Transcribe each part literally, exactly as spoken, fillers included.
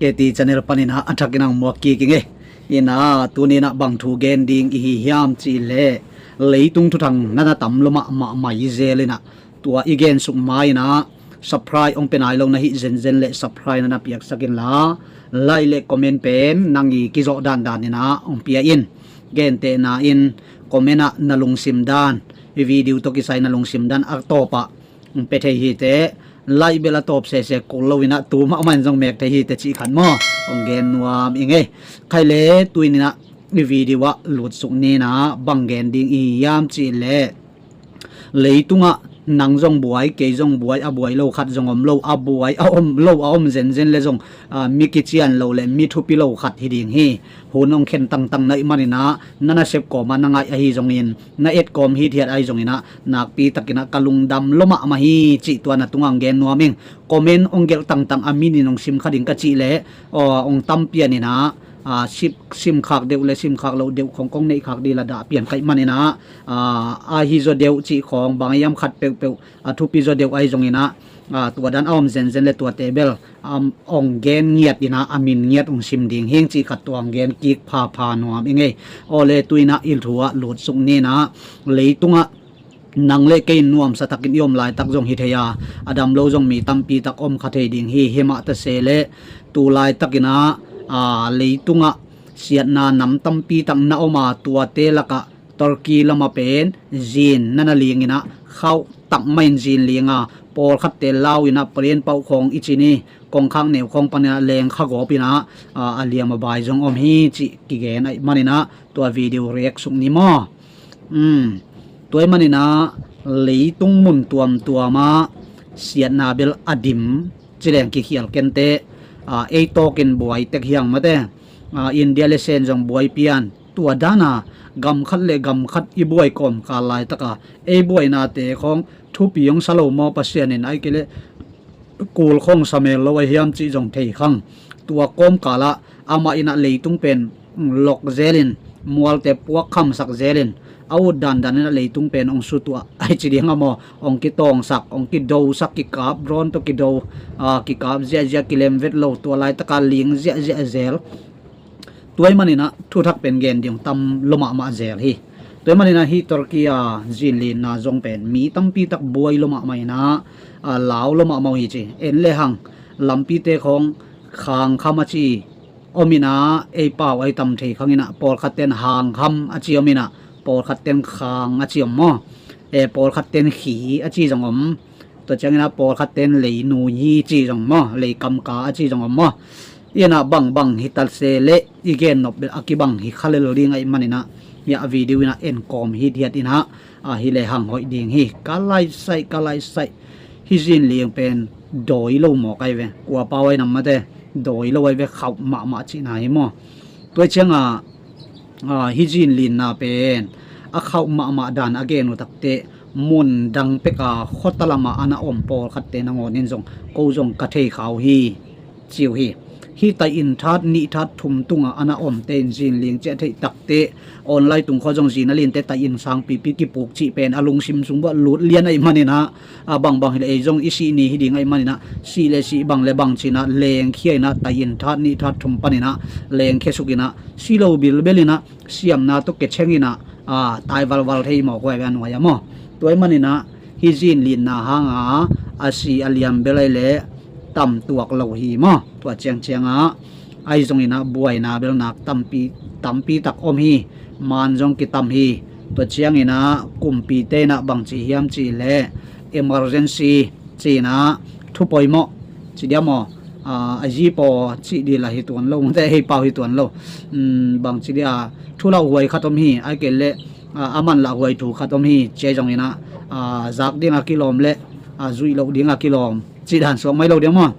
K T channel panin ah a thakin ang muak kik ing e. Ina tuninah bang thu gen ding i hi hiam cihleh, leitung thuthang nana tam lua mahmah mai zel inah tua i gensuk ma inah subscribe hong pia nai lo na hih zenzen le subscribe nana piaksak inla, like le comment pen nang i kizawh dandan inah hong pia in. Gentehna in comment ah na lungsim dan, i video tawh kisai na lungsim dan a tawpah pia thei hi teh, like bel a tawp sese kul lo inah tu mahmah in zong mek thei hi teh cih khat maw? Hong gen nuam ing e. Khaile tuninah i video ah lutsuk ninah bang gen ding i hi hiam cihleh, leitungah nang zong buai, kei zong buai, a buai lo khat zong om lo, a buai a om lo a om zenzen le zong mi kician lo le mi thupi lo khat hi ding hi. Hun hong khen tangtang na ih maninah na nasep kawma na ngaih ahi zongin, na et kawm hithiat ahi zonginah nakpi takinah ka lungdam lua mahmah hi cih tua na tungah hong gen nuam ing. Comment hong gelh tangtang a minin hong sim kha ding ka cihleh, aw hong tam pianinah sim khak deuh le sim khak loh deuh khong kong neih khak dih la dah pian ka ih maninah, ahi zaw deuh cih khong bang a hiam khat peuhpeuh a thupi zaw deuh ahi zonginah tua dan a om zenzen le tuate bel hong gen ngiat inah a min ngiat hong sim ding hing cih khat tua hong gen kik phapha nuam ing e. Awle tuinah i thu ah lutsuk ninah, leitungah nang le kei in nuamsa takin i om laitak zong hi thei a, a dam lo zong mi tampi tak om kha thei ding hi. Himah ta se le tu laitakinah leitungah siatna nam tampi tak na om a, tuate lakah Turkey lamah pen zin nana linginah khauh tak mah in zin linga, pawlkhatte lau inah palen pauh khawng i cin hi. Kongkhak neu khawng paninah lengkha gawp inah a liam a bai zong om hi cih kigen aih maninah tua video react suk ni maw? Tua ih maninah leitung mun tuamtuamah siatna bel a dim ci leng kikhial kenteh, ei tawkin buai tek hiang mate. India le Sen zong buai pian, tua dana gam khat le gam khat i buai kawmkal laitaka ei buainate khawng thupi hong sa lo maw, Pasian in ahi kei leh kul khawng sa mel lo ahi hiam cih zong thei khang. Tua kawmkalah amah inah leitung pen lok zelin, mualte puak khamsak zelin, a ut dandan inah leitung pen hong sutuah ahi ci ding a maw, hong kitawngsak, hong kidosak, kikap, drone tawh kido, kikap ziahziah, kilem vet lo, tua laitaka ling ziahziah zel. Tua ih maninah thuthak pen gen ding tam lua mahmah zel hi. Tua ih maninah hih Turkey a zinlinna zong pen mi tampi tak buai lua mahmah inah lau lua mahmah uh hi ci. En le hang lampite khawng khangkham a ci om inah, ei pau ahi tam thei khang inah pawlkhatten hangkham a ci om inah, pawlkhatten khang a ci om maw? Pawlkhatten khi a ci zong om. Tua cianginah pawlkhatten lei nui hi ci zong maw, lei kamka a ci zong om maw? Inah bangbang hi ta se leh i gennop bel a kibang hi kha lel ding aih maninah, hiah a video inah en kawm hithiat inah ahi le hang hoih ding hi. Ka laihsaih, ka laihsaih. Hih zinling pen dawi lo mawk ahi ve. Kua pau ahi nam mate, dawi lo ahi ve, khauh mahmah cihna hi maw? Tua ih ciangah hih zinlinna pen a khauh mahmah dan a gen uh takteh, mun dang peka khuata lamah a na om pawlkhatte nangawnin zong ko zong ka thei kha uh hi, ci uh hi. Hih tai-in that nih that thum tungah a na omte in zinling ciah theih takteh, online tung khua zong zin a linte tai-in sangpipi kipuk cih pen a lungsim sung buah lut lian aih maninah, a bangbang hileh ei zong i sih ni hi ding aih maninah, sih le sih, bang le bang cinah lengkhia inah tai-in that nih that thum paninah lengkhia suk inah, si lo bilbel inah siamna tawh kecheng inah tai valval thei mawk uh aih ve a nuai a maw? Tua ih maninah hih zinlinna hanga a si a liam bel aih leh tamtuak lo hi maw? Tua ciangciangah ahi zonginah buaina bel nak tampi, tampi tak om hi. Man zong kitam hi. Tua cianginah kumpite inah bangci hiam cihleh emergency cinah thu poimawh ci dia maw? A zipaw cih dih lah hi tuan lo, mate, hei pau hi tuan lo. Bangci dia thu lauhuai khat om hi, ahi kei leh a man lauhuai thu khat om hi, ci ahi zonginah zak dinga kilawm le zuih loh dinga kilawm cih dan suak mai lo dia maw?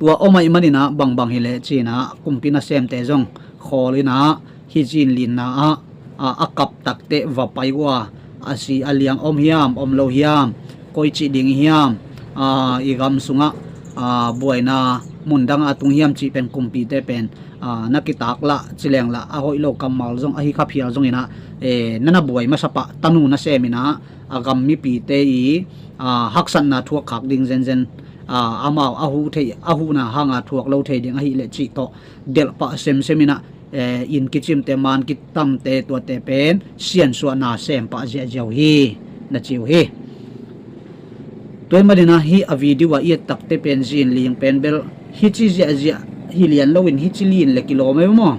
Tua om aih maninah bangbang hileh cinah kumpi nasemte zong khawl inah hih zinlinna ah a kap takteh va pai uh a, a si a liang om hiam, om lo hiam, koi cih ding hiam, i gam sungah buaina mun dangah a tung hiam cih pen kumpite pen na kitak lah ci leng lah a hoih lo kammal zong ahi kha phial zonginah, nana buai masapah tanu nasem inah a gam mipite i haksatna thuakkhak ding zenzen amau a huh theih, a huhna hanga thuak lo thei ding ahih leh cih tawh delh pah semsem in ah, inn kicimte, man kitamte, tuate pen siansuahna sem pah ziahziah uh hi, na ci uh hi. Tua ahih manin ah hih a video a i et takte pen zinling pen bel hici ziahziah hi lian loin hici lin le kilawm ei ve maw?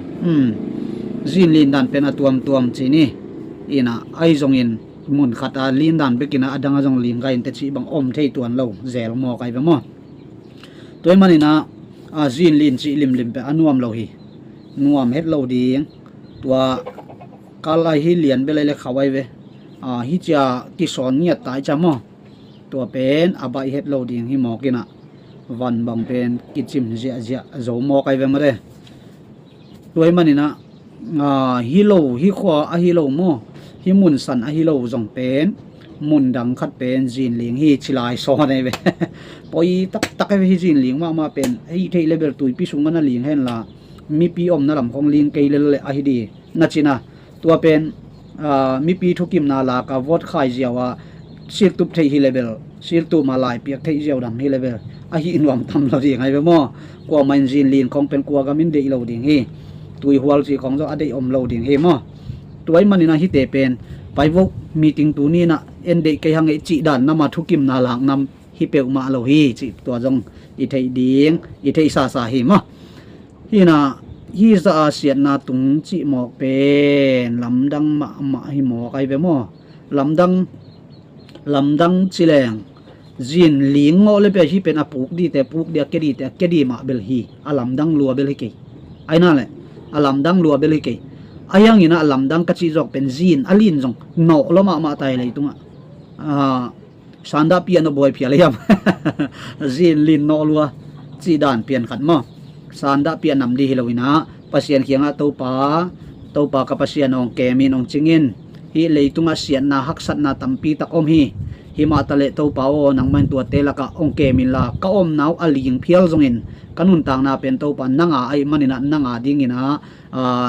Zinlin dan pen a tuamtuam ci ni. In ah ahi zongin mun khat a lin dan bekin ah a dang ah zong ling gai inteh cih bang om thei tuan lo zel mawk ahi ve maw? Tua ahih manin ah zinlin cih limlim pen a nuam lo hi. Nuam het lo ding. Tua kal ahi lian bel ahi le khauh ahi ve. Hici a kisawn ngiat ta hi cia maw? Tua pen a baih het lo ding hi mawk in ah van bang pen kicim ziahziah zo mawk ahi ve maw te. Tua ahih manin ah hi lo, hi khua ahi lo maw, hi mun san ahi lo zong pen mun dang khat pen zinling hi ci lai sawn ahi ve. Poi taktak ahi ve hi zinling mahmah pen. Hih theih le bel tuipi sungah na ling henla mipi omna lam khong ling kei lel le ahi di na ci-in ah tua pen mipi thukimna laka vote khai ziau a siltup theih hi le bel, siltup a lai piak theih ziau dam hi le bel ahi nuam tam lo ding ahi ve maw? Kuamah in zinlin khong pen kua gam in deih lo ding hi. Tuihual cih khong zong a deih om lo ding hi maw? Tua ahih manin ah hihte pen pai vo, meeting tuni in ah en deih kei hang ei cih dan nam a thukimna lak nam hi peuhmah lo hi cih tua zong i theih ding, i theih sasa hi maw? Hi in ah hih zah a siatna tung cih mawk pen lamdang mahmah hi mawk ahi ve maw? Lamdang, lamdang ci leng zinling ngawh le pia hih pen a puk dite puk di, a kia dite a kia di mah bel hi. A lamdang lua bel hi kei. Ahi na le a lamdang lua bel hi kei. Ahi hangin ah a lamdang ka cih zawk pen zin a lin zong nawh lua mahmah ta hi leitungah. Sandah pian a buai phial hiam? Zinlin nawh lua cih dan pian khat maw? Sandah pian nam di hi lo in ah Pasian kiangah Topa, Topa ka Pasian, hong kem in, hong cing in. Hih leitungah siatna haksatna tampi tak om hi. Himah taleh Topa aw, nangmah in tuate lakah hong kem inla ka omna uh a ling phial zongin ka nuntakna pen Topa nang a ahih manin ah nang a dingin ah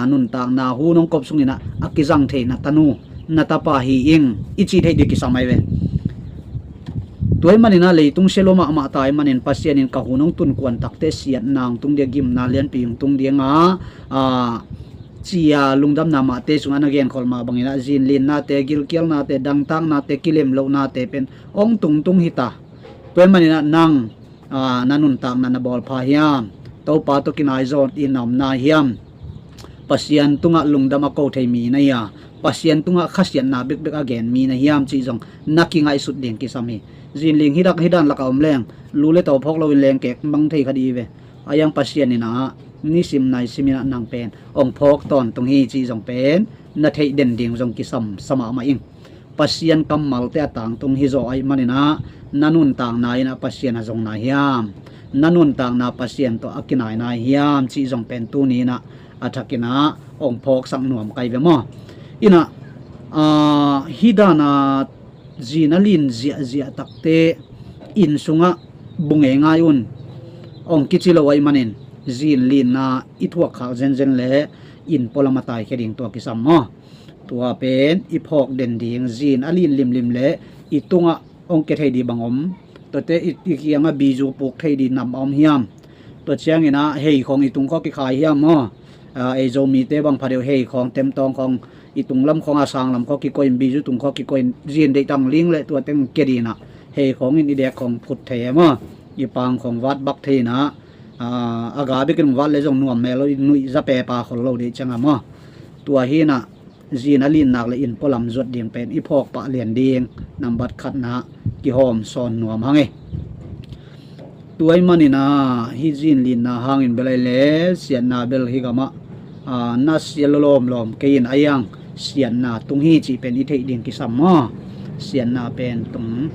nuntakna hun hong kop sungin ah a kizang theih na tanu na tapa hi ing i cih theih ding kisam ahi ve. Tua ahih manin ah leitung sia lua mahmah ta ahih manin Pasian in ka hun hong tun kuan takte siatna hong tung ding a, gimna lianpi hong tung ding a, ci a lungdamna mahte sungah na genkhol mah bangin ah zinlinnate, gilkialnate, dangtaknate, kilemlohnate pen hong tungtung hi ta. Tua ahih manin ah nang na nuntakna na bawlpha hiam? Topa tawh kinai zawt in na omna hiam? Pasian tungah lungdam a ko thei mi na hia? Pasian tungah khasiatna bekbek a gen mi na hiam cih zong na kingaihsut ding kisam hi. Zinling hih dan lakah om leng lu le tau phawk loin lengkek mang thei kha dih hi ve. Ahi hang Pasian in ah nisim naisim in ah nang pen hong phawk tawntung hi cih zong pen na theih den ding zong kisam sa mahmah ing. Pasian kammalte a tangtung hi zaw ahih manin ah na nuntakna in ah Pasian a zong nai hiam? Na nuntakna Pasian tawh a kinai nai hiam cih zong pen tuni in ah a thakin ah hong phawksak nuam ka hi ve maw? In ah hih dan a zin a lin ziahziah takte inn sungah bu ngeingai un hong kici lo ahih manin zinlinna i thuak khak zenzen le inn pualam a taikhia ding tua kisam maw? Tua pen i phawk den ding, zin a lin limlim le i tungah hong kia thei ding bang om? Tuate i kiangah bizu puk thei ding nam a om hiam? Tua ciangin ah hei khong i tung khawng kikhai hiam maw? Ei Zomite bang pha deuh, hei khong, temtawng khong, i tung lam khong a sang lam khawng kikoih in, bizu tung khawng kikoih in, zin deih tang ling le tua teng kia ding in ah hei khong in i dek khong phut thei e maw? I pang khong vat bak thei in ah a ga bekin vat le zong nuam mel lo, i nuih za pepa khol lo dih ciang a maw? Tua hi in ah zin a linnak le inn pualam zuat ding pen i phawk pah lian ding nambat khatna kihawm sawn nuam hang e. Tua ahih manin ah hih zinlinna hangin bel ahi le siatna bel hih gamah na sia lawlawmlawm kei in, ahi hang siatna tung hi cih pen i theih ding kisam maw? Siatna pen tung.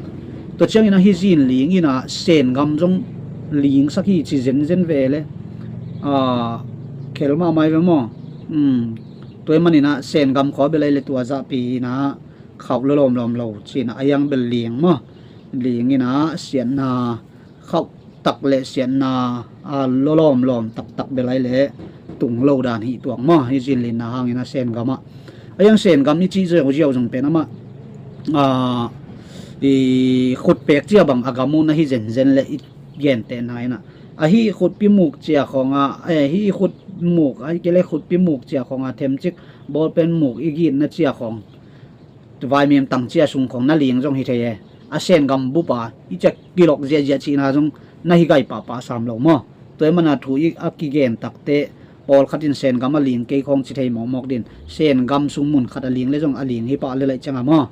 Tua ciangin ah hih zinling in ah Sengam zong lingsak hi ci zenzen ve le khel mahmah hi ve maw? Tua ahih manin ah Sengam khua bel ahi le tua zahpi in ah khauh lawlawmlawm lo ci in ah ahi hang bel ling maw? Ling in ah siatna khauh tak le siatna a lawlawmlawm taktak bel ahi le tung lo dan hi tuak maw? Hih zinlinna hangin ah Sengam ah, ahi hang Sengam i cih ziauziau zong pen amah i khutpek cia bang a gam uh na hi zenzen le i gentehna in ah, ahi khutpi muk cia khawng a, eh, ahi khut muk, ahi kei le khutpi muk cia khawng a themcik bawlpen muk i gitna cia khawng vaimim tang cia sung khawng na ling zong hi thei e. A Sengam bup a i cia kilok ziahziah cihna zong na hi gai pahpah sam lo maw? Tua ahih manin a thu i a kigen takte pawlkhat in Sengam a ling kei khawng ci thei mawkmawk ding, Sengam sung mun khat a ling le zong a ling hi pah le laih ciang a maw?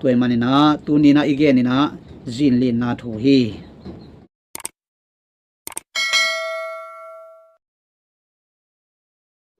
Tua ahih manin ah tuni in ah i gen in ah zinlinna thu hi.